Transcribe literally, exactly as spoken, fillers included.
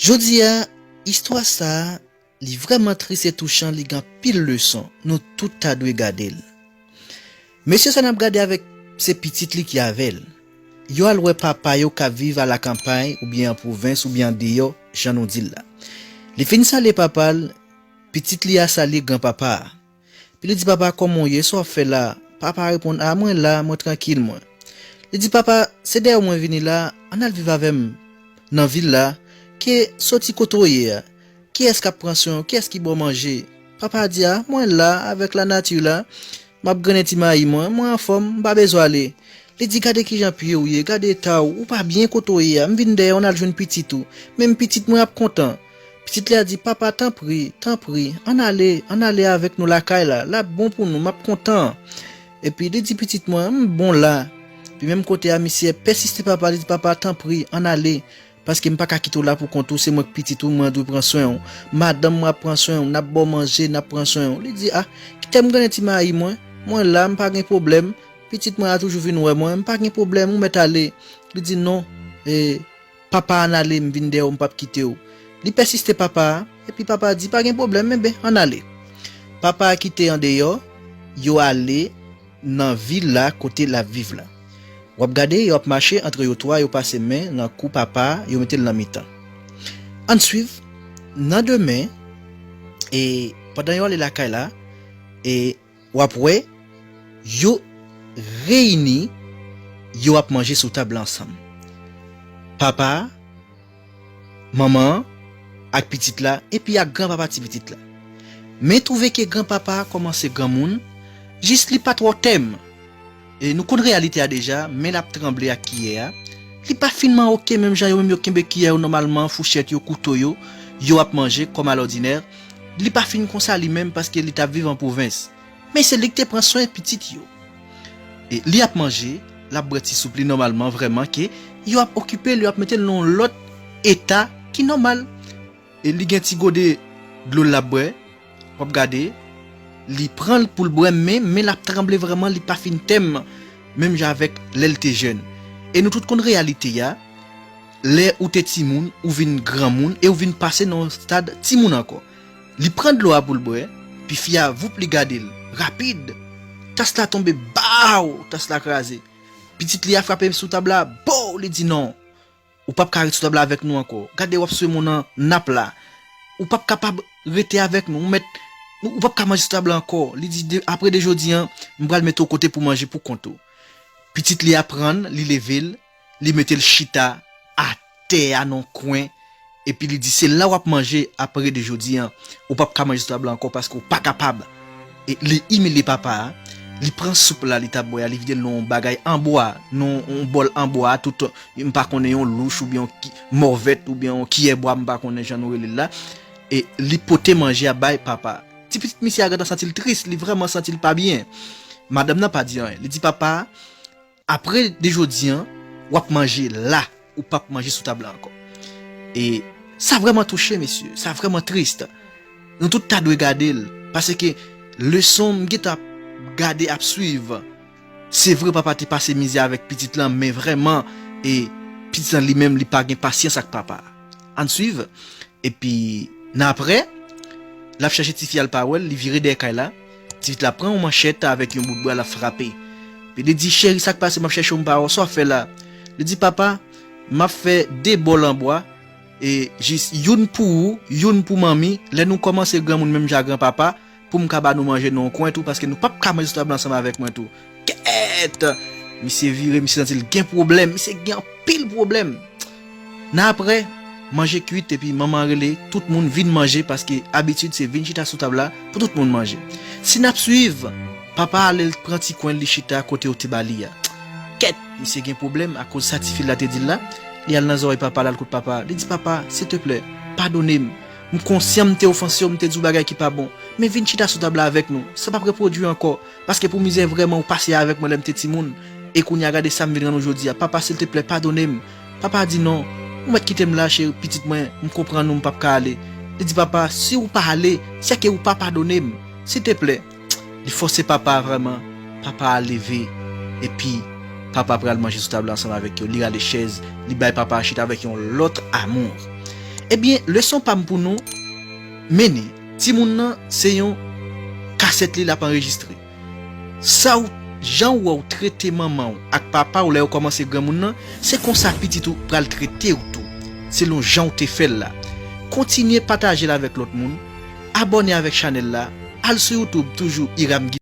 Jodi a, istwa sa a, li vrèman tris e touchan, li gen anpil leson. Nou tout ta dwe gade l. Mesye sa n ap gade avèk se pitit li ki avè l. Yo al wè papa yo k ap viv alakanpay oubyen an pwovens oubyen andeyò, jan nou di l la. Li fin salye papa l, pitit li a salye granpapa a. Epi li di, "Papa, kòman w ye? Sa w ap fè la?" Papa a reponn, "A, mwen la, mwen trankil, mwen." Li di, "Papa, se dèyè w mwen vini la, ann al viv avè m nan vil la, ke soti kote w ye a. Kiyès k ap pran swen w? Kiyès ki ba w manje?" Papa a di, "A, mwen la, avèk lanati la, m ap grennen ti mayi mwen, mwen anfòm, m pa bezwen ale." Li di, "Gade kijan pye w ye, gade eta w, ou pa byen kote w ye a, m vin dèyè w, n al jwenn pitit ou. Menm pitit mwen ap kontan." Pitit li a di, "Papa, tanpri, tanpri, ann ale, ann ale avèk nou lakay la, l ap bon pou nou, m ap kontan." Epi li di, "Pitit mwen, m bon la." Epi menm kote a, misye pèsiste papa, li di, "Papa, tanpri, ann ale, paske m pa ka kite w la pou kont ou, se mwen k pitit ou, mwen dwe pran swen w. Madanm mwen ap pran swen w, n ap ba w manje, n ap pran swen w." Li di, "A, kite m grennen ti mayi mwen, mwen la, m pa gen pwoblèm. Pitit mwen a toujou vin wè mwen, m pa gen pwoblèm, ou mèt ale." Li di, "Non, e, papa, ann ale, m vin dèyè w, m p ap kite w." Li pèsiste papa a, epi papa a di, "Pa gen pwoblèm, enben, ann ale." Papa a kite andeyò, yo ale nan vil la kote l ap viv la. W ap gade, yo ap mache antre yo twa, yo pase men nan kou papa a, yo mete l nan mitan. Ann swiv, nan demen, e pandan yo ale lakay la, e w ap wè, yo reyini, yo ap manje sou tab la ansanm. Papa a, manman an, ak pitit la, epi ak granpapa ti pitit la. Men twouve ke granpapa a kòmanse granmoun, jis li pa twò tèm. E nou konn reyalite a deja, men l ap tranble ak kiyè a. Li pa fin mawoke menm jan yo menm yo kenbe kiyè yo nòmalman, fouchèt yo, kouto yo, yo ap manje kòm alòdinè. Li pa fin konsa li menm paske li t ap viv an pwovens. Men se li ki te pran swen pitit yo. E li ap manje, l ap bwè ti soup li nòmalman, vrèman ke yo ap okipe l, yo ap mete l nan yon lòt eta ki nòmal. E li gen ti gode dlo l ap bwè, w ap gade, li pran l pou l bwè, men men l ap tranble vrèman, li pa fin tèm, menm jan avèk lè l te jèn. E nou tout konn reyalite a, lè ou te timoun, ou vin granmoun, e ou vin pase nan yon stad timoun ankò. Li pran dlo a pou l bwè, pi fi a, voup, li gade l, rapid, tas la tonbe, baw, tas la kraze. Pitit li a frape sou tab la, bow, li di, "Non, ou p ap ka ret sou tab la avèk nou ankò. Gade, w ap swe moun nan nap la. Ou p ap kapab rete avèk nou, ou mèt, ou p ap ka manje sou tab la ankò." Li di, "De, apre de jodi an, m pral mete w kote pou manje pou kont ou." Pitit li a pran l, li leve l, li mete l chita atè a nan yon kwen, epi li di, "Se la w ap manje apre de jodi an. Ou p ap ka manje sou tab la ankò paske w pa kapab." E li imilye papa a, li pran soup la li t ap bwè a, li vide l nan yon bagay an bwa, nan yon bòl an bwa, tout, m pa konnen, yon louch oubyen yon ki-, mòvèt oubyen yon kiyè bwa, m pa konnen jan nou rele l la. E li pote manje a bay papa a. Ti pitit misye a gentan santi l tris, li vrèman santi l pa byen. Madanm nan pa di anyen. Li di papa a, "Apre de jodi an, w ap manje la, ou p ap manje sou tab la ankò." E sa vrèman touche, mesye, sa vrèman tris. Nou tout ta dwe gade l, paske leson m gentan ap gade, ap swiv. Se vre, papa te pase mizè avèk pitit lan, men vrèman, e pitit lan li menm, li pa gen pasyans ak papa. Ann swiv. Epi, nan apre, l ap chèche tifi a, l pa wè l, li vire dèyè kay la. Tifi la pran yon manchèt avèk yon bout bwa, l ap frape. Epi li di, "Cheri, sa k pase? M ap chèche w, m pa wè w. Sa w ap fè la?" Li di, "Papa, m ap fè de bòl an bwa, e jis youn pou ou, youn pou manmi. Lè nou kòmanse granmoun menm jan ak granpapa, pou m ka ba nou manje nan yon kwen tou, paske nou p ap ka manje sou tab la ansanm avèk mwen tou." Kèt! Misye vire, misye santi l gen pwoblèm, misye gen anpil pwoblèm. Nan apre, manje kwit, epi manman an rele tout moun vin manje, paske abitid se vin chita sou tab la pou tout moun manje. Si n ap swiv, papa a ale l pran ti kwen, li chita kote yo te ba li a. Kèt! Misye gen pwoblèm akoz sa tifi la te di l la. Li al nan zòrèy papa, l al kot papa, li di, "Papa, silteplè, padone m. M konsyan m te ofanse w, m te di w bagay ki pa bon. Men vin chita sou tab la avèk nou. Sa p ap repwodui ankò. Paske pou mizè vrèman ou pase avèk mwen lè m te timoun, e kounye a gade sa m vin rann ou jodi a. Papa, silteplè, padone m." Papa a di, "Non, ou mèt kite m la, cheri, pitit mwen, m konprann ou, m p ap ka ale." Li di, "Papa, si ou pa ale, sèke ou pa padone m. Silteplè." Li fòse papa a vrèman. Papa a leve, epi papa pral manje sou tab la ansanm avèk yo. Li rale chèz, li bay papa a chita avèk yon lòt amou. Ebyen, leson pa m pou nou, mennen. Timoun nan se yon kasèt li l ap anrejistre. Sa w, jan w wè w trete manman w ak papa w lè yo kòmanse granmoun nan, se konsa pitit ou pral trete w tou, selon jan w te fè l la. Kontinye pataje l avèk lòt moun, abòne avèk chanèl la, al sou YouTube toujou Hiram Guy.